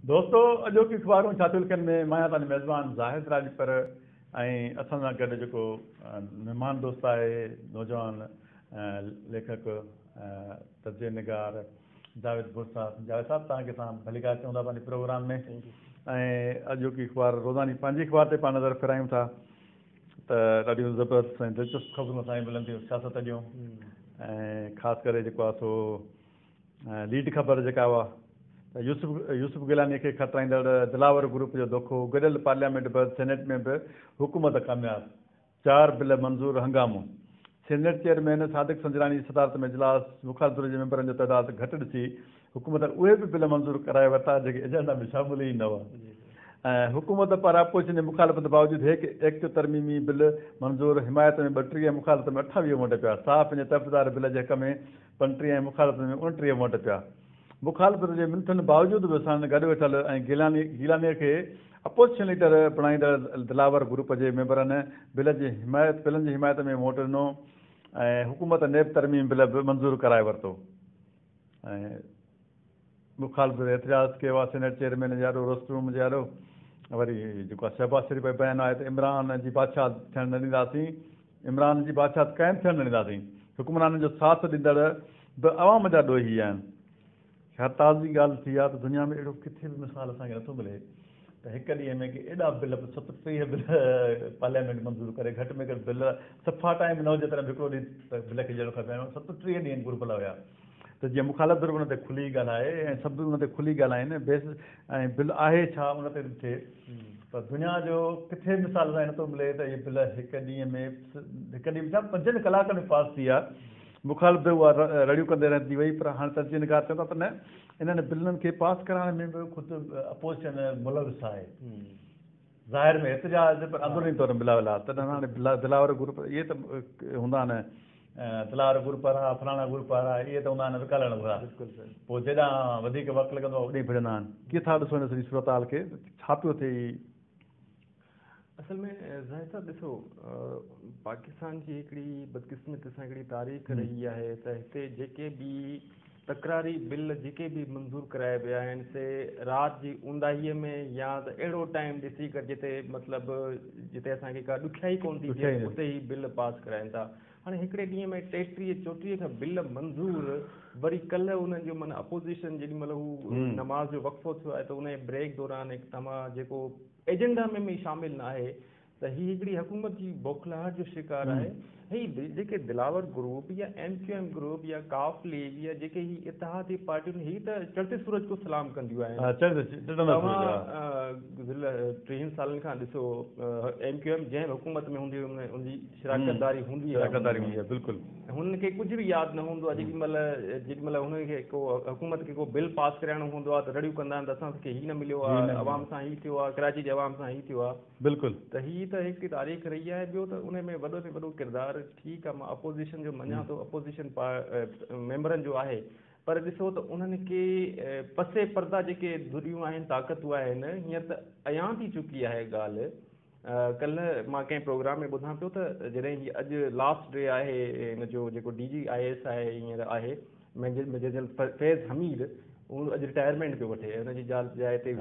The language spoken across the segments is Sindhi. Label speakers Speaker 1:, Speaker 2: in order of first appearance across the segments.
Speaker 1: دوستو اڄوڪي اخبارون ڇا ٿيون لکن ۾ مان آهيان توهان جو ميزبان زاهد راڄپر ۽ اسان سان گڏ جيڪو مهمان دوست آهي نوجوان ليکڪ تجزيه نگار جاويد ڀٽ صاحب. جاويد صاحب توهان کي اسان ڀليڪار چئون ٿا پنهنجي پروگرام ۾ ۽ اڄوڪي اخبار روزاني پنهنجي اخبار تي پاڻ نظر ڦيرايون ٿا ته ڏاڍيون زبردست ۽ دلچسپ خبرون اسان کي ملن ٿيون سياست جون ۽ خاص ڪري جيڪو آهي سو ليڊ خبر جيڪا اها ته يوسف يوسف گيلاني کي کٽرائيندڙ دلاور گروپ جو دوکو، گڏيل پارليامينٽ بعد سينيٽ ۾ به حڪومت ڪامياب، چار بل منظور، هنگامو. سينيٽ چيئرمين صادق سنجراڻي جي صدارت ۾ اجلاس، مخالف ڌر جي ميمبرن جو تعداد گهٽ ڏسي حڪومت اهي به بل منظور ڪرائي ورتا جيڪي ايجنڊا ۾ شامل ئي نه هئا ۽ حڪومت پاران اپوزيشن جي مخالفت باوجود هيڪ ايڪٽ ترميمي بل منظور، حمايت ۾ 32 ۽ مخالفت ۾ 28 ووٽ پيا، صحافين جي تحفظ واري بل جي حق ۾ 35 ۽ مخالفت ۾ 29 ووٽ پيا. مخالفت جي منٿن باوجود به ساڻن گڏ ويٺل ۽ گيلاني گيلانيء کي اپوزيشن ليڊر بڻائيندڙ دلاور گروپ جي ميمبرن بل جي حمايت بلن جي حمايت ۾ ووٽ ڏنو ۽ حڪومت نيب ترميم بل به منظور ڪرائي ورتو ۽ مخالف ڌر احتجاج ڪيو آهي سينيٽ چيئرمين جي آڏو روسٽروم جي آڏو وري جيڪو آهي شهباز شريف جو بيان آهي ته عمران جي بادشاهت ٿيڻ نه ڏينداسين عمران جي بادشاهت قائم ٿيڻ نه ڏينداسين، حڪمرانن جو ساٿ ڏيندڙ به عوام جا ڏوهي آهن. اها تازي ڳالهه ٿي آهي ته دنيا ۾ اهڙو ڪٿي به مثال اسان کي نٿو ملي ته هڪ ڏينهن ۾ ڪي ايڏا بل به 37 بل پارليامينٽ منظور ڪري گهٽ ۾ گهٽ بل صفا ٽائيم نه هجي تڏهن به هڪڙو ڏينهن ته بل کي ڏيڻو کپي ۽ 37 ڏينهن گهربل هيا ته جيئن مخالف ڌر به ان تي کلي ڳالهائي ۽ سڀ ان تي کلي ڳالهائين بيس ۽ بل آهي ڇا ان تي به ٿئي پر دنيا جو ڪٿي به مثال اسان کي نٿو ملي ته اهي بل هڪ ڏينهن ۾ هڪ ڏينهن ۾ ڇا پنجن ڪلاڪن ۾ پاس ٿي ويا. مخالف ڌر اها رڙيون ڪندي رهجي وئي پر هاڻي تجزيه نگار چون ٿا ته نه انهن بلن کي پاس ڪرائڻ ۾ به خود اپوزيشن ملوث آهي. ظاهر ۾ احتجاج پر اندروني طور ملاول آهي. تڏهن هاڻي دلاور گروپ اهي ته هوندا آهن دلاور گروپ وارا فلاڻا گروپ وارا اهي ته هوندا آهن وڪالڻ گهرا پوء جيڏانهن وڌيڪ وقت لڳندو آهي اوڏي ڀڄندا آهن. ڪيئن ٿا ڏسو هن سڄي صورتحال کي ڇا پيو ٿئي هي؟
Speaker 2: اصل ۾ زاهد صاحب ڏسو پاڪستان جي هڪڙي بدقسمتي سان هڪڙي تاريخ رهي آهي ته هتي جيڪي به تڪراري بل جيڪي به منظور ڪرايا ويا آهن سي رات جي اونداهي ۾ يا ته اهڙو ٽائيم ڏسي ڪري جتي مطلب جتي اسان کي ڪا ڏکيائي ڪون ٿي ٿئي اتي هي بل پاس ڪرائن ٿا. هاڻي هڪڙي ڏينهن ۾ 33 34 کان بل منظور، وري ڪلهه انهن جو معنيٰ اپوزيشن جيڏي مهل هو نماز جو وقفو ٿيو آهي ته ان بريڪ دوران هڪ توهان جيڪو ايجنڊا ۾ به شامل نه آهي ته هي هڪڙي حڪومت جي بوکلاهٽ جو شڪار آهي. هي جيڪي دلاور گروپ يا ايم ڪيو ايم گروپ يا قاف ليگ يا جيڪي هي اتحادي پارٽيون هي ته چڙهتي سورج ڪو سلام ڪنديون آهن. توهان گذريل 30 سالن کان ڏسو ايم ڪيو ايم جنهن به حڪومت ۾ هوندي هئي ان جي شراڪت داري هوندي آهي.
Speaker 1: شراڪت داري هوندي آهي بلڪل.
Speaker 2: هنن کي ڪجهه به ياد نه هوندو آهي جيڏي مهل جيڏي مهل هنن کي ڪو حڪومت کي ڪو بل پاس ڪرائڻو هوندو آهي ته رڙيون ڪندا آهن ته اسان کي هي نه مليو آهي عوام سان هي ٿيو آهي ڪراچي جي عوام سان هي ٿيو آهي.
Speaker 1: بلڪل.
Speaker 2: ته هي ته هڪ تاريخ رهي آهي ٻيو ته ان ۾ وڏو ۾ وڏو ڪردار ٺيڪ آهي مان اپوزيشن جو مڃان ٿو اپوزيشن ميمبرن جو آهي پر ڏسو ته انهن کي پسي پرده جيڪي ڌريون آهن طاقتون آهن هينئر ته عيان ٿي چڪي آهي ڳالهه. ڪلهه مان ڪنهن پروگرام ۾ ٻڌان پيو ته جڏهن هي اڄ لاسٽ ڊي آهي هن جو جيڪو ڊي جي I S I هينئر آهي ميجر جنرل فيض حميد هو اڄ رٽائرمينٽ پيو وٺي هن جي جاء تي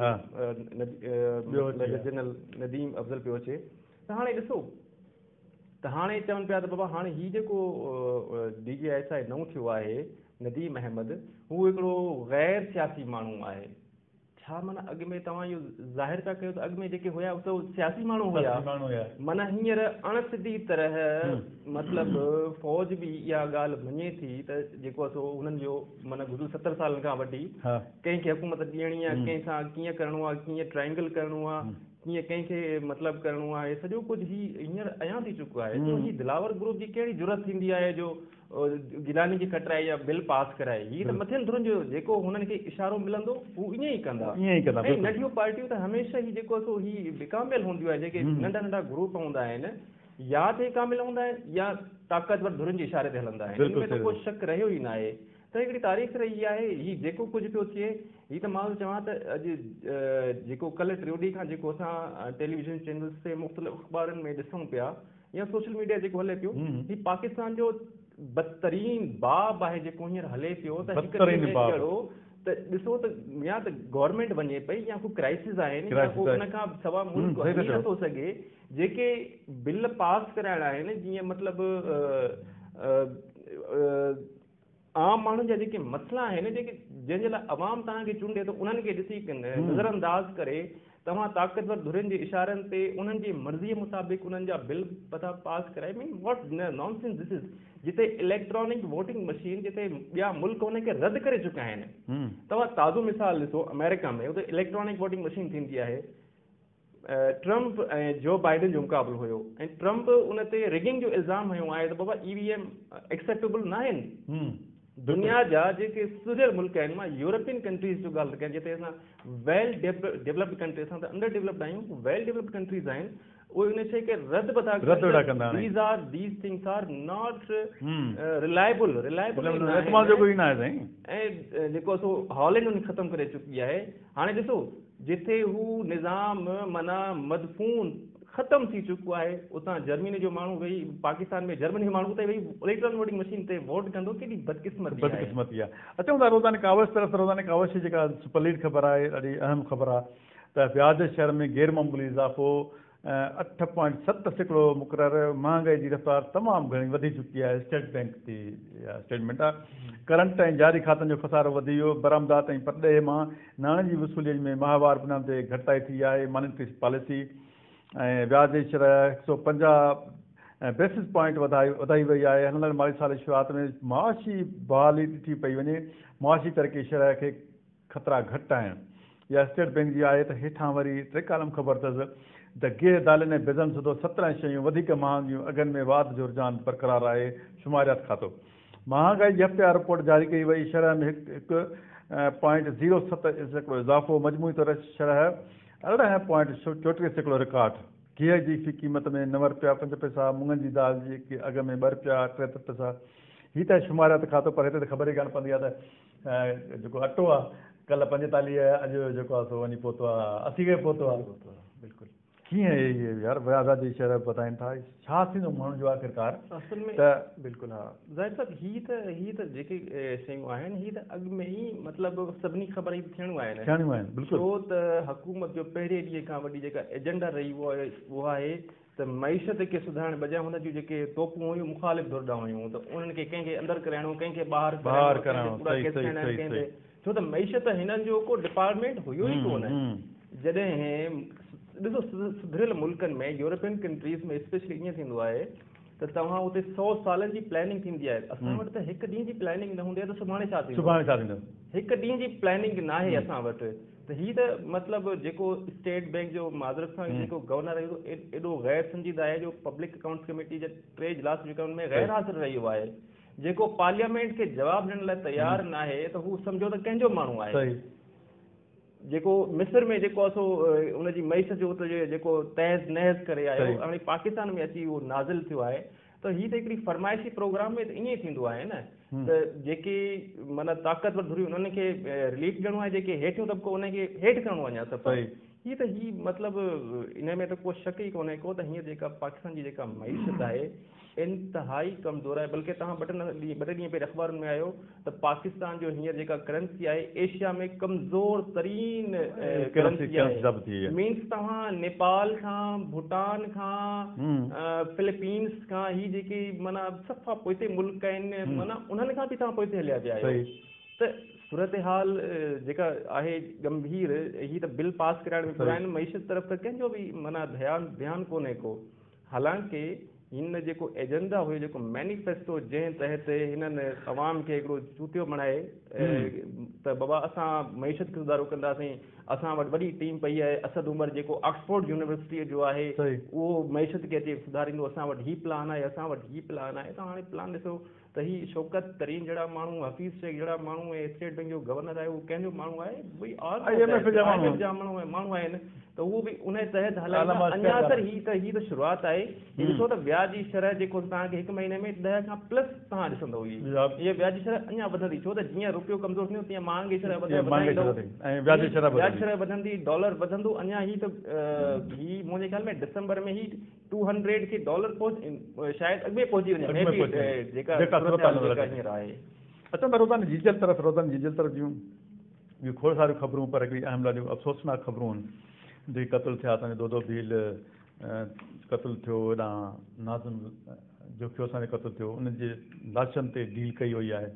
Speaker 2: ميجر جنرل نديم افضل پيو اچي ته هاڻي ڏسو ته هاڻي چون پيا ته بابا هاڻي هي جيڪو ڊي جي I S I نئون ٿيو آهي نديم احمد هو هڪڙو غير سياسي ماڻهو آهي. ڇا معنيٰ اڳ ۾ توهان اهو ظاهر پيا ڪيو ته اڳ ۾ جيڪي هيا اهي ته سياسي ماڻهو هيا معنيٰ هينئر اڻ سڌي طرح مطلب فوج به اها ڳالهه مڃي ٿي ته جيڪو سو هنن جو معنيٰ گذريل 70 سالن کان وٺي ڪنهن کي حڪومت ڏيڻي آهي ڪنهن سان ڪيئن ڪرڻو آهي ڪيئن ٽرائنگل ڪرڻو آهي ڪيئن ڪنهن کي مطلب ڪرڻو آهي سڄو ڪجهه هي هينئر عيان ٿي چڪو آهي ته هي دلاور گروپ جي ڪهڙي جرئت ٿيندي آهي جو گيلاني کي کٽرائي يا بل پاس ڪرائي. هي ته مٿين ڌرين جو جيڪو هنن کي اشارو ملندو هو ائين ئي ڪندا.
Speaker 1: ائين ئي ڪندا
Speaker 2: ۽ ننڍيون پارٽيون ته هميشه هي جيڪو سو هي وڪاميل هونديون آهن جيڪي ننڍا ننڍا گروپ هوندا آهن يا ته وڪاميل هوندا آهن يا طاقتور ڌرين جي اشاري تي هلندا آهن. ان ۾ ته ڪو شڪ رهيو ئي ناهي ته هڪڙي تاريخ رهي آهي هي جيڪو ڪجهه پيو ٿئي هي ته مان ٿو چوان ته اڄ جيڪو ڪلهه ٽيون ڏينهن کان جيڪو اسان ٽيليويزن چينلز تي مختلف اخبارن ۾ ڏسون پيا يا سوشل ميڊيا جيڪو هلي پيو هي پاڪستان جو بدترين باب آهي جيڪو هينئر هلي پيو ته هڪ ڏينهن ۾ اهڙو ته ڏسو ته يا ته گورنمينٽ وڃي پئي يا ڪو ڪرائسز آهن يا ڪو ان کان سوا ملڪ هلي نٿو سگهي. جيڪي بل پاس ڪرائڻا آهن جيئن مطلب عام ماڻهن جا جيڪي مسئلا آهن جيڪي جنهن جي لاء عوام توهان کي چونڊي ٿو انهن کي ڏسي نظر انداز ڪري توهان طاقتور ڌرين جي اشارن تي انهن جي مرضي مطابق انهن جا بل پتا پاس ڪرائي mean what nonsense this is. جتي اليڪٽرانڪ ووٽنگ مشين جتي ٻيا ملڪ ان کي رد ڪري چڪا آهن. توهان تازو مثال ڏسو آمريڪا ۾ اتي اليڪٽرانڪ ووٽنگ مشين ٿيندي آهي. ٽرمپ ۽ جو بائيڊن جو مقابلو هيو ۽ ٽرمپ ان تي رگنگ جو الزام هنيو آهي ته بابا اي وي ايم ايڪسيپٽيبل نه آهن. دنيا جا جيڪي سڌريل ملڪ آهن، مان يورپين ڪنٽريز جو ڳالهه ٿو ڪيان جتي اسان ويل ڊيولپڊ ڪنٽري، اسان ته انڊر ڊيولپڊ آهيون، ويل ڊيولپڊ ڪنٽريز آهن اهي ان شيء کي رد به ٿا ڪن. These are these things are not reliable, reliable ئي ناهن.
Speaker 1: اعتماد جوڳو ئي ناهي سائين.
Speaker 2: ۽ جيڪو سو هالينڊ ان کي ختم ڪري چڪي آهي. هاڻي ڏسو جتي هو نظام معنيٰ مدفون ختم ٿي چڪو آهي اتان جرمني جو ماڻهو ويهي پاڪستان ۾ جرمني جو ماڻهو اتي ويهي اليڪٽرانڪ ووٽنگ مشين تي ووٽ ڪندو، ڪيڏي بدقسمتي آهي.
Speaker 1: بدقسمتي آهي. اچون ٿا روزاني ڪاوش طرف. روزاني ڪاوش جي جيڪا سپر ليڊ خبر آهي ڏاڍي اهم خبر آهي ته وياج شرح ۾ غير معمولي اضافو 8.7% مقرر، مهانگائي جي رفتار تمام گهڻي وڌي چڪي آهي، اسٽيٽ بئنڪ جي اها اسٽيٽمينٽ آهي. ڪرنٽ ۽ جاري کاتن جو خسارو وڌي ويو، برآمدات ۽ پرڏيهه مان ناڻي جي وصولي ۾ ماهوار بنياد تي گهٽتائي ٿي آهي، مانيٽري پاليسي ۽ وياج جي شرح 150 بيسس پوائنٽ وڌائي وئي آهي، هلندڙ مالي سال جي شروعات ۾ معاشي بحالي ڏٺي پئي وڃي، معاشي ترقي شرح کي خطرا گهٽ آهن. اها اسٽيٽ بئنڪ جي آهي ته هيٺان وري ٽي ڪالم خبر اٿس ته گيهه، دالين ۽ بيضن سوڌو 17 شيون وڌيڪ مهانگيون، اگهن ۾ واڌ جو رجحان برقرار آهي، شماريات کاتو مهانگائي جي هفتيوار رپورٽ جاري ڪئي وئي، شرح ۾ هڪ پوائنٽ زيرو ست سيڪڙو اضافو، مجموعي طور شرح 18.34% رڪارڊ، گيهه جي في قيمت ۾ 9 رپيا 5 پئسا، مڱن جي دال جي اگهه ۾ 2 رپيا 73 پئسا، هي ته آهي شماريات کاتو پر هتي ته خبر ئي ڪانه پوندي آهي ته جيڪو اٽو آ ڪلهه 45 آ اڄ جيڪو آ سو وڃي پهتو آ 80 کي پهتو آ.
Speaker 2: بلڪل.
Speaker 1: ڪيئن اهي يار وياج جي شرح وڌائين ٿا ڇا ٿيندو ماڻهن جو آخرڪار
Speaker 2: اصل ۾ ته بلڪل ها زاهد صاحب هي ته هي ته جيڪي شيون آهن هي ته اڳ ۾ ئي مطلب سڀني خبر ئي ٿيڻيون آهن
Speaker 1: ٿيڻيون آهن بلڪل
Speaker 2: ڇو ته حڪومت جو پهرين ڏينهن کان وٺي جيڪا ايجنڊا رهي اها آهي ته معيشت کي سڌارڻ بجاء هن جون جيڪي توپون هيون مخالف ڌر ڏانهن هيون ته انهن کي ڪنهن کي اندر ڪرائڻو ڪنهن کي ٻاهر ڪرائڻو ڪنهن تي ڪوڙا ڪيس ٺاهڻا آهن ڪنهن تي ڇو ته معيشت هنن جو ڪو ڊپارٽمينٽ هيو ئي ڪونه. جڏهن ڏسو سڌريل ملڪن ۾ يورپين ڪنٽريز ۾ اسپيشلي ائين ٿيندو آهي ته توهان اتي 100 سالن جي پلاننگ ٿيندي آهي اسان وٽ ته هڪ ڏينهن جي پلاننگ نه هوندي آهي ته سڀاڻي ڇا ٿيندو
Speaker 1: سڀاڻي ڇا ٿيندو
Speaker 2: هڪ ڏينهن جي پلاننگ ناهي اسان وٽ ته هي ته مطلب جيڪو اسٽيٽ بينڪ جو معذرت سان جيڪو گورنر آهي ايڏو غير سنجيده آهي جو پبلڪ اڪائونٽس ڪميٽي جا ٽي اجلاس جيڪا ان ۾ غير حاضر رهيو آهي جيڪو پارليامينٽ کي جواب ڏيڻ لاء تيار ناهي ته هو سمجهو ته ڪنهن جو ماڻهو آهي جيڪو مصر ۾ جيڪو سو ان جي معيشت جو جيڪو تهس نهس ڪري آيو هاڻي پاڪستان ۾ اچي اهو نازل ٿيو آهي ته هي ته هڪڙي فرمائشي پروگرام ۾ ته ائين ئي ٿيندو آهي نه ته جيڪي معنيٰ طاقتور ڌريون انهن کي رليف ڏيڻو آهي جيڪي هيٺيون طبقو انهن کي هيٺ ڪرڻو اڃا صفا هي ته هي مطلب ان ۾ ته ڪو شڪ ئي ڪونهي ڪو ته هينئر جيڪا پاڪستان جي جيڪا معيشت آهي انتهائي ڪمزور آهي بلڪه توهان ٻه ٽي ٻه ٽي ڏينهن پهرين اخبارن ۾ آيو ته پاڪستان جو هينئر جيڪا ڪرنسي آهي ايشيا ۾ ڪمزور ترين ڪرنسي آهي مينس توهان نيپال کان ڀوٽان کان فلپينس کان هي جيڪي معنيٰ صفا پوئتي ملڪ آهن معنيٰ انهن کان به توهان پوئتي هليا ويا آهيو ته صورتحال جيڪا آهي ڳنڀير هي ته بل پاس ڪرائڻ ۾ پورا آهن معيشت طرف ته ڪنهن جو به معنيٰ ڌيان ڌيان ڪونهي ڪو حالانڪه هن جيڪو ايجنڊا هيو جيڪو مينيفيسٽو جنهن تحت هنن عوام کي هڪڙو چوتيو بڻائي ته بابا اسان معيشت کي سڌارو ڪنداسين اسان وٽ وڏي ٽيم پئي آهي اسد عمر جيڪو آڪسفورڊ يونيورسٽيء جو آهي اهو معيشت کي اچي سڌاريندو اسان وٽ هي پلان آهي اسان وٽ هي پلان آهي ته هاڻي پلان ڏسو ته هي شوڪت ترين جهڙا ماڻهو حفيظ شيخ جهڙا ماڻهو ۽ اسٽيٽ بينڪ جو گورنر آهي اهو ڪنهن جو ماڻهو آهي V all
Speaker 1: I M F جا
Speaker 2: ماڻهو ماڻهو آهن ته اهو به ان تحت هلائيندا اڃا سر هي ته هي ته شروعات آهي هي ڏسو ته وياج جي شرح جيڪو توهان کي هڪ مهيني ۾ 10 کان پلس توهان ڏسندو هي هي وياج جي شرح اڃا وڌندي ڇو ته جيئن روپيو ڪمزور ٿيندو تيئن مهانگي شرح
Speaker 1: وڌائيندو ۽ وياج جي شرح
Speaker 2: وياج شرح وڌندي ڊالر وڌندو اڃا هي ته هي منهنجي خيال ۾ ڊسمبر ۾ هي ٽو هنڊريڊ کي ڊالر پهچ شايد اڳ ۾ پهچي وڃي مي بي جيڪا
Speaker 1: صورتحال جيڪا هينئر آهي. اچون ٿا روزاني جيجل طرف روزاني جيجل طرف جون ٻيون کوڙ ساريون خبرون پر هڪڙي اهم ڏاڍيون افسوسناڪ خبرون آهن جيڪي قتل ٿيا اسان جو دودو ڀيل قتل ٿيو هيڏانهن ناظم جوکيو اسان جو قتل ٿيو ان جي لاشن تي ڊيل ڪئي وئي آهي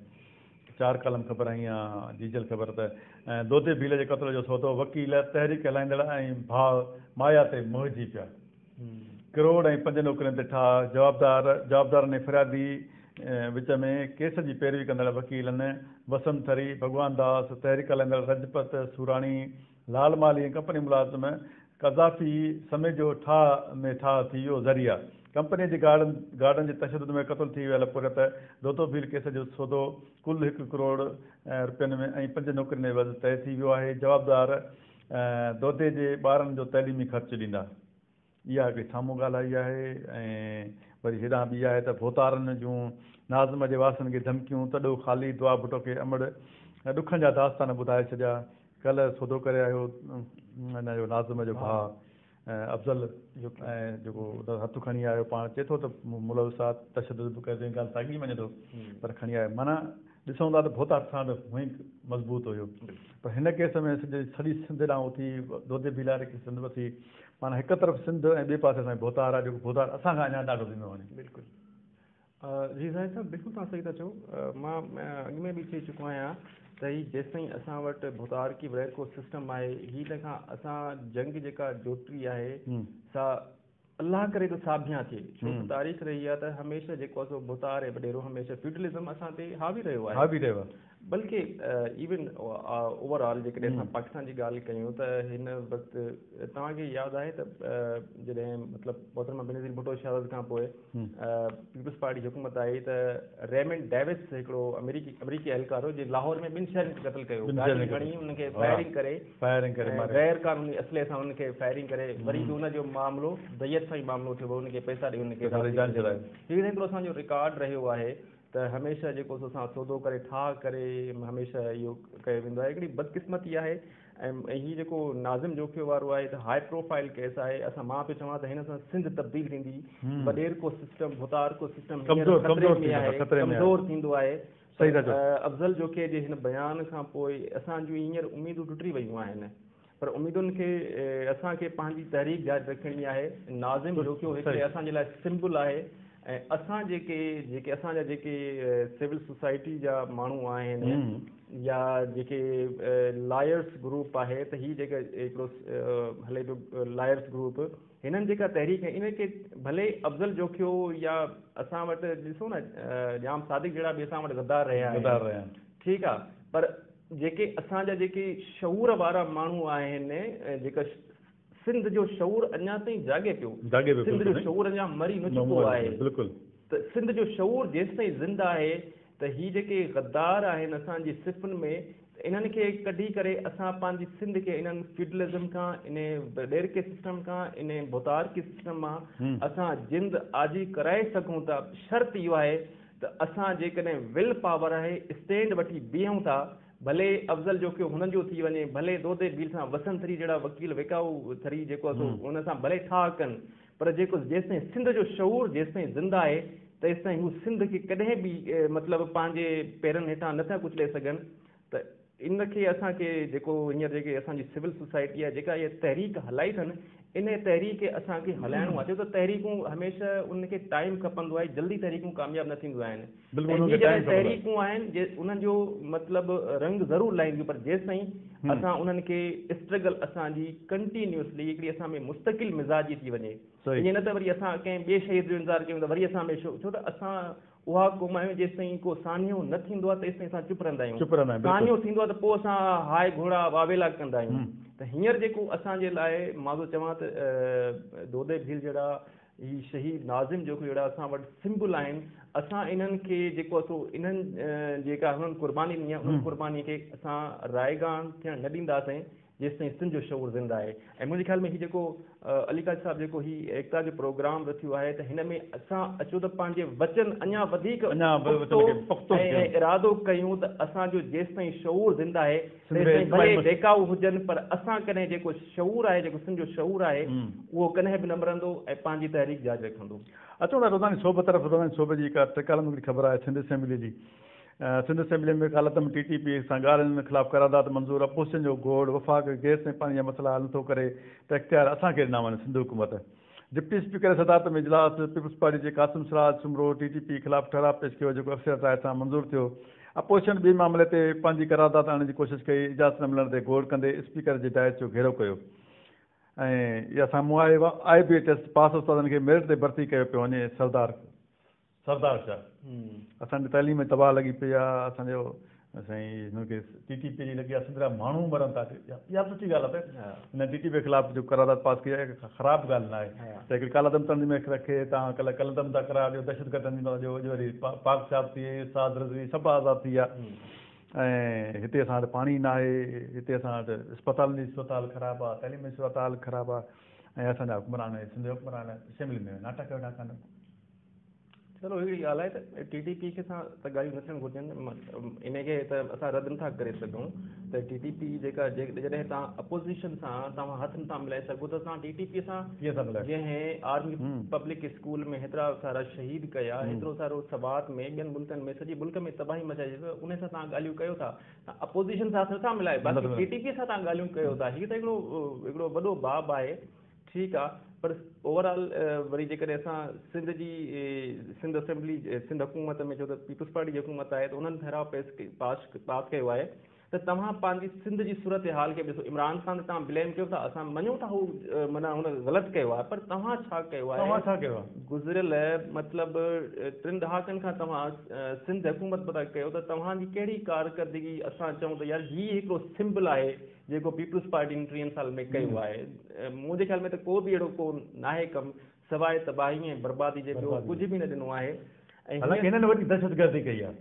Speaker 1: چار ڪالم خبر آئي آ جيجل خبر ته دودي ڀيل جي قتل جو سودو وڪيل تحريڪ هلائيندڙ ۽ ڀاء مايا تي موهجي پيا. ڪروڙ ۽ پنج نوڪرين تي ٺاهه، جوابدار، جوابدارن ۽ فريادي وچ ۾ ڪيس جي پيروي ڪندڙ وڪيلن وسند ٿري، ڀڳوان داس، تحريڪ هلائيندڙ رجپت سوراڻي، لال مالهي ۽ ڪمپني ملازم قذافي سميجو ٺاهه ۾ ٺاهه ٿي ويو، ذريعا، ڪمپني جي گارڊن گارڊن جي تشدد ۾ قتل ٿي ويل پورهيت دودو ڀيل ڪيس جو سودو ڪل هڪ ڪروڙ رپين ۾ ۽ پنج نوڪرين عيوض طئي ٿي ويو آهي، جوابدار دودي جي ٻارن جو تعليمي خرچ ڏيندا. اها هڪڙي سامهون ڳالهه آئي آهي ۽ وري هيڏانهن ٻي آهي ته ڀوتارن جون ناظم جي وارثن کي ڌمڪيون، تڏو خالي، دعا ڀٽو کي امڙ ڏکن جا داستان ٻڌائي ڇڏيا. ڪلهه سودو ڪري آيو هن جو ناظم جو ڀاء افضل ۽ جيڪو هٿ کڻي آيو پاڻ چئي ٿو ته ملوث آ تشدد به ڪري ٿو ڳالهه ساڳي مڃي ٿو پر کڻي آيو معنيٰ ڏسون ٿا ته ڀوتار ساند هونئن ئي مضبوط هيو پر هن ڪيس ۾ سڄي سنڌ ڏانهن اٿي دودي ڀيلاري کي سنڌ وسي معنيٰ هڪ طرف سنڌ ۽ ٻئي پاسي اسان جو ڀوتار آ جيڪو ڀوتار اسان کان اڃا ڏاڍو ٿيندو وڃي.
Speaker 2: بلڪل جي زاهد صاحب بلڪل توهان صحيح ٿا چئو مان اڳ ۾ به چئي چڪو آهيان ته هي جيستائين اسان وٽ ڀوتارڪي وڙهڪو سسٽم آهي هي ان کان اسان جنگ جيڪا جوٽي آهي سا الله ڪري ته ساڀيان ٿئي ڇو ته تاريخ رهي آهي ته هميشه جيڪو آهي سو ڀوتار ۽ وڏيرو هميشه فيوڊلزم اسان تي حاوي رهيو آهي
Speaker 1: حاوي رهيو آهي
Speaker 2: بلڪه ايون اوور آل جيڪڏهن اسان پاڪستان جي ڳالهه ڪيون ته هن وقت توهان کي ياد آهي ته جڏهن مطلب محترمه بينظير ڀٽو شهادت کان پوء پيپلز پارٽي جي حڪومت آئي ته ريمنڊ ڊيوس هڪڙو آمريڪي آمريڪي اهلڪار هو جنهن لاهور ۾ ٻن شهرين کي قتل ڪيو گاڏي هڻي انهن کي فائرنگ ڪري
Speaker 1: فائرنگ ڪري
Speaker 2: غير قانوني اسلحي سان انهن کي فائرنگ ڪري وري به ان جو معاملو ديت سان ئي معاملو ٿيو ان کي پئسا ڏئي انهن کي هي هڪڙو اسان جو رڪارڊ رهيو آهي ته هميشه جيڪو سو اسان سودو ڪري ٺاهه ڪري هميشه اهو ڪيو ويندو آهي هڪڙي بدقسمتي آهي ۽ هي جيڪو ناظم جوکيو وارو آهي ته هاء پروفائل ڪيس آهي اسان مان پيو چوان ته هن سان سنڌ تبديل ٿيندي وڏيرڪو سسٽم ڀوتارڪو سسٽم هينئر خطري ۾ آهي ڪمزور ٿيندو آهي افضل جوکيي جي هن بيان کان پوء اسان جون هينئر اميدون ٽٽي ويون آهن پر اميدن کي اسان کي پنهنجي تحريڪ جاري رکڻي آهي. ناظم جوکيو هڪڙي اسان جي لاء سمبل آهي ۽ اسان جيڪي جيڪي اسان جا جيڪي سول سوسائٽي جا ماڻهو آهن يا جيڪي لائرس گروپ آهي ته هي جيڪا هڪڙو هلي پيو لائرس گروپ هنن جيڪا تحريڪ ان کي ڀلي افضل جوکيو يا اسان وٽ ڏسو نه ڄام صادق جهڙا به اسان وٽ غدار رهيا آهن ٺيڪ آهي پر جيڪي اسان جا جيڪي شعور وارا ماڻهو آهن جيڪا سنڌ جو شعور اڃا تائين جاڳي پيو سنڌ جو شعور اڃا مري نه چڪو آهي
Speaker 1: بلڪل
Speaker 2: ته سنڌ جو شعور جيستائين زنده آهي ته هي جيڪي غدار آهن اسان جي صفن ۾ انهن کي ڪڍي ڪري اسان پنهنجي سنڌ کي انهن فيوڊلزم کان انهي وڏيرڪي سسٽم کان انهي ڀوتارڪي سسٽم مان اسان جند آجي ڪرائي سگهون ٿا شرط اهو آهي ته اسان جيڪڏهن will power آهي اسٽينڊ وٺي بيهون ٿا ڀلي افضل جوکيو هنن جو ٿي وڃي ڀلي دودي ڀيل سان وسند ٿري جهڙا وڪيل وڪائو ٿري جيڪو آهي سو ان سان ڀلي ٺاهه ڪن پر جيڪو جيستائين سنڌ جو شعور جيستائين زنده آهي تيستائين هو سنڌ کي ڪڏهن به مطلب پنهنجي پيرن هيٺان نٿا ڪچلي سگهن ته ان کي اسان کي جيڪو هينئر جيڪي اسان جي سول سوسائٽي آهي جيڪا اها تحريڪ هلائي اٿن ان تحريڪ کي اسان کي هلائڻو آهي ڇو ته تحريڪون هميشه ان کي ٽائيم کپندو آهي جلدي تحريڪون ڪامياب نه ٿينديون آهن
Speaker 1: ۽ هي
Speaker 2: جڏهن تحريڪون آهن جي انهن جو مطلب رنگ ضرور لاهينديون پر جيستائين اسان انهن کي اسٽرگل اسان جي ڪنٽينيوسلي هڪڙي اسان ۾ مستقل مزاجي ٿي وڃي ائين نه ته وري اسان ڪنهن ٻئي شهيد جو انتظار ڪيون ته وري اسان ۾ ڇو ته اسان اها قوم آهيون جيستائين ڪو سانحو نه ٿيندو آهي تيستائين اسان چپ رهندا آهيون
Speaker 1: چپ رهندا آهيون
Speaker 2: سانحو ٿيندو آهي ته پوء اسان هاء گهوڙا واويلا ڪندا آهيون ته هينئر جيڪو اسان جي لاء مان ٿو چوان ته دودي ڀيل جهڙا هي شهيد ناظم جوکيو جهڙا اسان وٽ سمبل آهن اسان انهن کي جيڪو سو انهن جيڪا هنن قرباني ڏني آهي ان قرباني کي اسان رائيگان ٿيڻ نه ڏينداسين جيستائين سنڌ جو شعور زنده آهي ۽ منهنجي خيال ۾ هي جيڪو علي قاضي صاحب جيڪو هي ايڪتا جو پروگرام رٿيو آهي ته هن ۾ اسان اچو ته پنهنجي وچن اڃا وڌيڪ پختو ۽ ارادو ڪيون ته اسان جو جيستائين شعور زنده آهي تيستائين ڀلي بيڪائو هجن پر اسان ڪڏهن جيڪو شعور آهي جيڪو سنڌ جو شعور آهي اهو ڪڏهن به نه مرندو ۽ پنهنجي تحريڪ جاري رکندو.
Speaker 1: اچون ٿا روزاني سوڀ طرف روزاني سوڀ جي هڪ ٽڪالم هڪڙي خبر آهي سنڌ اسيمبلي جي. سنڌ اسيمبلي ۾ ڪالعدم ٽي ٽي پي سان ڳالهين خلاف قرارداد منظور، اپوزيشن جو گوڙ، وفاق گئس ۽ پاڻي جا مسئلا حل نٿو ڪري ته اختيار اسان کي ڏنا وڃن، سنڌ حڪومت ڊپٽي اسپيڪر جي صدارت ۾ اجلاس، پيپلز پارٽي جي Qasim Siraj Soomro T T P خلاف ٺهراء پيش ڪيو جيڪو اڪثريت راء سان منظور ٿيو، اپوزيشن ٻئي معاملي تي پنهنجي قرارداد آڻڻ جي ڪوشش ڪئي، اجازت نه ملڻ تي گوڙ ڪندي اسپيڪر جي ڊائس جو گهيرو ڪيو ۽ اها سامهون آئي، آء بي اي ٽيسٽ پاس استادن کي ميرٽ تي ڀرتي ڪيو پيو وڃي، سردار. سردار شاهه، اسان جي تعليم تباهه لڳي پئي آ، اسان جو سائين هن کي ٽي ٽي پي جي لڳي آ، سنڌ جا ماڻهو مرن ٿا، اها به سٺي ڳالهه آ ته هن ٽي ٽي پي خلاف جو قرارداد پاس ڪئي آهي اها خراب ڳالهه نه آهي ته هڪڙي ڪالعدم تنظيم کي توهان ڪلهه ڪالعدم ٿا قرار ڏيو، دهشتگرد تنظيم ٿا ڏيو، اڄ وري پاڪ صاحب ٿي وئي، سعد رضوي سڀ آزاد ٿي ويا ۽ هتي اسان وٽ پاڻي نه آهي، هتي اسان وٽ اسپتالن جي صورتحال خراب آ، تعليم جي صورتحال خراب آ ۽ اسان جا حڪمران سنڌ جا حڪمران اسيمبلي ۾ ناٽڪ ويٺا ڪن.
Speaker 2: چلو هڪڙي ڳالهه آهي ته ٽي ٽي پي کي سان ته ڳالهيون نه ٿيڻ گهرجن ان کي ته اسان رد نٿا ڪري سگهون ته ٽي ٽي پي جيڪا جڏهن توهان اپوزيشن سان توهان هٿ نٿا ملائي سگهو ته توهان ٽي ٽي پي سان جنهن آرمي پبلڪ اسڪول ۾ هيترا سارا شهيد ڪيا هيترو سارو سوات ۾ ٻين ملڪن ۾ سڄي ملڪ ۾ تباهي مچائي ان سان توهان ڳالهيون ڪيو ٿا توهان اپوزيشن سان هٿ نٿا ملائي باقي ٽي ٽي پي سان توهان ڳالهيون ڪيو ٿا هي ته هڪڙو هڪڙو وڏو باب آهي ٺيڪ آ پر اوور آل وري جيڪڏهن اسان سنڌ جي سنڌ اسيمبلي سنڌ حڪومت ۾ ڇو ته پيپلز پارٽي جي حڪومت آهي ته انهن ٺهراء پيس پاس پاس ڪيو آهي ته توهان پنهنجي سنڌ جي صورتحال کي ڏسو عمران خان تي توهان بليم ڪيو ٿا اسان مڃون ٿا هو معنيٰ هن غلط ڪيو آهي پر توهان ڇا ڪيو آهي
Speaker 1: توهان ڇا ڪيو آهي
Speaker 2: گذريل مطلب ٽن ڏهاڪن کان توهان سنڌ حڪومت به ٿا ڪيو ته توهان جي ڪهڙي ڪارڪردگي اسان چئون ته يار هي هڪڙو سمبل آهي جيڪو پيپلز پارٽي ان ٽيهن سالن ۾ ڪيو آهي منهنجي خيال ۾ ته ڪو به اهڙو ڪو ناهي ڪم سواء تباهي ۽ بربادي جي ٻيو ڪجهه به نه ڏنو آهي
Speaker 1: ۽ حالانڪه هنن وڏي دهشتگردي ڪئي آهي.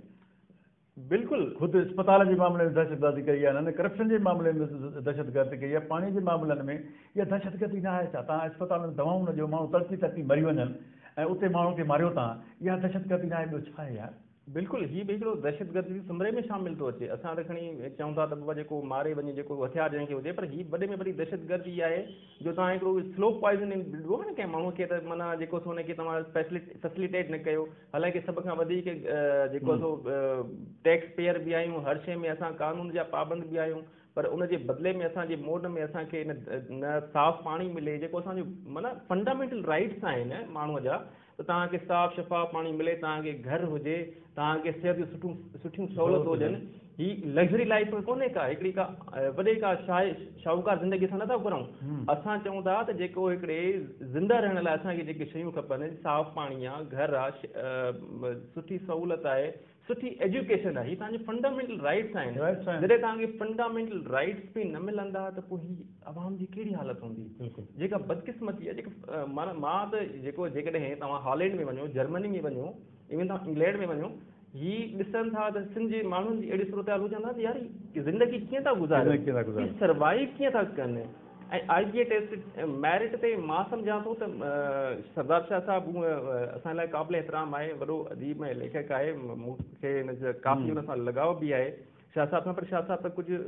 Speaker 2: بلڪل.
Speaker 1: خود اسپتال جي معاملي ۾ دهشتگردي ڪئي آهي هنن ڪرپشن جي معاملي ۾ دهشتگردي ڪئي آهي پاڻي جي معاملن ۾ اها دهشتگردي نه آهي ڇا توهان اسپتالن ۾ دوائون نه ڏيو ماڻهو تڙپي تڙپي مري وڃن ۽ اتي ماڻهن کي ماريو توهان اها دهشتگردي نه آهي ٻيو ڇا آهي يار.
Speaker 2: بلڪل هي به هڪڙو دهشتگردي جي زمري ۾ شامل ٿو اچي. اسان ته کڻي چئون ٿا ته بابا جيڪو ماري وڃي جيڪو هٿيار جنهن کي هجي پر هي وڏي ۾ وڏي دهشتگردي آهي جو توهان هڪڙو سلو پوائزننگ ڏبو آهي نه ڪنهن ماڻهو کي ته معنيٰ جيڪو سو ان کي توهان فيسليٽيٽ نه ڪيو حالانڪه سڀ کان وڌيڪ جيڪو سو ٽيڪس پيئر به آهيون هر شيء ۾ اسان قانون جا پابند به آهيون پر ان جي بدلي ۾ اسان جي موٽ ۾ اسان کي نه صاف پاڻي ملي جيڪو اسان جو معنيٰ فنڊامينٽل رائٽس آهن ماڻهو جا ته توهان کي صاف شفاف پاڻي ملي، توهان کي گهر هجي، توهان کي صحت جون سٺيون سٺيون سهولتون هجن، هي لگزري لائيف ڪونهي ڪا، هڪڙي ڪا وڏي ڪا شاهوڪار زندگي اسان نٿا گهرون، اسان چئون ٿا ته جيڪو هڪڙي زنده رهڻ لاء اسان کي جيڪي شيون کپن، صاف پاڻي آ، گهر آ، سٺي سهولت آهي، سٺي ايجوڪيشن آهي، هي توهان جا فنڊامينٽل رائيٽس آهن، جڏهن توهان کي فنڊامينٽل رائيٽس به نه ملندا ته پوء هي عوام جي ڪهڙي حالت هوندي، جيڪا بدقسمتي آهي جيڪا معنيٰ مان ته جيڪو جيڪڏهن توهان هالينڊ ۾ وڃو، جرمني ۾ وڃو، ايون توهان انگلينڊ ۾ وڃو، هي ڏسن ٿا ته سنڌ جي ماڻهن جي اهڙي صورتحال هو چون ٿا ته يار هي زندگي ڪيئن ٿا گذارين، هي سروائيو ڪيئن ٿا ڪن. ۽ آء بي اي ٽيسٽ ميرٽ تي مان سمجهان ٿو ته سردار شاهه صاحب هونء اسان لاء قابل احترام آهي، وڏو اديب ۽ ليکڪ آهي، مون کي هن جا ڪافي هن سان لڳاء به آهي شاهه صاحب سان پر شاهه صاحب سان ڪجهه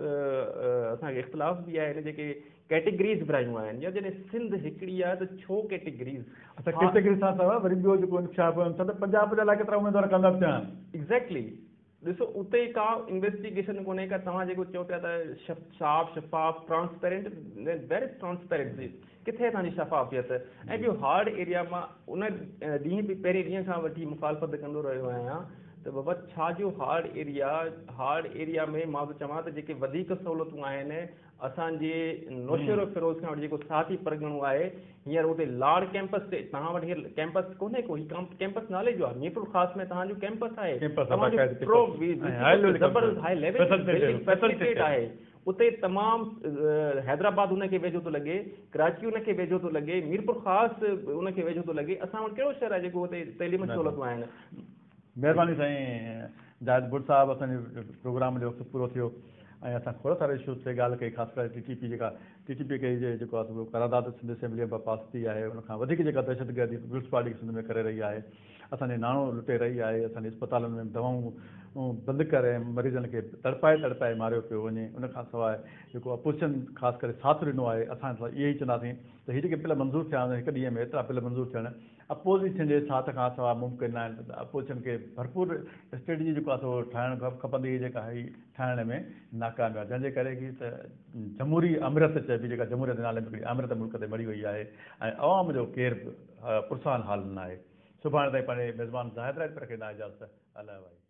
Speaker 2: اسان کي اختلاف به آهي هن جيڪي ڪيٽيگريز ورهايون آهن يا جڏهن سنڌ هڪڙي آهي ته ڇو ڪيٽيگريز.
Speaker 1: اڇا ڪيٽيگريز سان سواء وري ٻيو جيڪو انڪشاف ڪيون ٿا ته پنجاب جا الائي ڪيترا اميدوار ڪامياب ٿيا آهن.
Speaker 2: ايگزيڪٽلي ڏسو اتي ڪا انويسٽيگيشن ڪونهي ڪا توهان جيڪو چئو پيا ته صاف شفاف ٽرانسپيرنٽ ويئر از ٽرانسپيرنسي ڪٿي آهي توهان جي شفافيت ۽ ٻيو هارڊ ايريا مان ان ڏينهن به پهرين ڏينهن کان وٺي مخالفت ڪندو رهيو آهيان ته بابا ڇا جو هارڊ ايريا هارڊ ايريا ۾ مان ٿو چوان ته جيڪي وڌيڪ سهولتون آهن اسان جي نوشهرو فيروز کان وٺي جيڪو ساهتي پرڳڻو آهي هينئر اتي لاڙ ڪيمپس تي توهان وٽ هينئر ڪيمپس ڪونهي ڪو هي ڪيمپس نالي جو آهي ميرپور خاص ۾ توهان جو ڪيمپس آهي توهان جو پرو زبردست هاء ليول بلڊنگ فيسلٽيٽ آهي اتي تمام حيدرآباد ان کي ويجهو ٿو لڳي ڪراچي ان کي ويجهو ٿو لڳي ميرپور خاص ان کي ويجهو ٿو لڳي اسان وٽ ڪهڙو شهر آهي جيڪو اتي تعليم جون سهولتون آهن.
Speaker 1: مهرباني سائين زاهد ڀٽ صاحب اسان جي پروگرام جو وقت پورو ٿيو ۽ اسان کوڙ ساري اشوز تي ڳالهه ڪئي خاص ڪري ٽي ٽي پي جيڪا ٽي ٽي پي ڪئي جيڪو آهي سو قرارداد سنڌ اسيمبلي ۾ پاس ٿي آهي ان کان وڌيڪ جيڪا دهشتگردي پيپلز پارٽي سنڌ ۾ ڪري رهي آهي اسان جي ناڻو لٽي رهي آهي اسان جي اسپتالن ۾ دوائون بند ڪري مريضن کي تڙپائي تڙپائي ماريو پيو وڃي ان کان سواء جيڪو اپوزيشن خاص ڪري ساٿ ڏنو آهي اسان اهي ئي چونداسين ته هي جيڪي بل منظور ٿيا آهن هڪ ڏينهن ۾ ايترا بل منظور ٿيڻ. اپوزيشن جي ساٿ کان سواء ممڪن ناهن ته اپوزيشن کي ڀرپور اسٽريٽجي جيڪو آهي سو ٺاهڻ کپندي هئي جيڪا هي ٺاهڻ ۾ ناڪام ويا جنهن جي ڪري هي ته جمهوري آمريت چئبي جيڪا جمهوريت جي نالي ۾ هڪڙي آمريت ملڪ تي مڙهي وئي آهي ۽ عوام جو ڪير به پرسان حال ناهي. سڀاڻي تائين پنهنجي ميزبان زاهد راڄپر کي ڏيندا اجازت. الله واهي.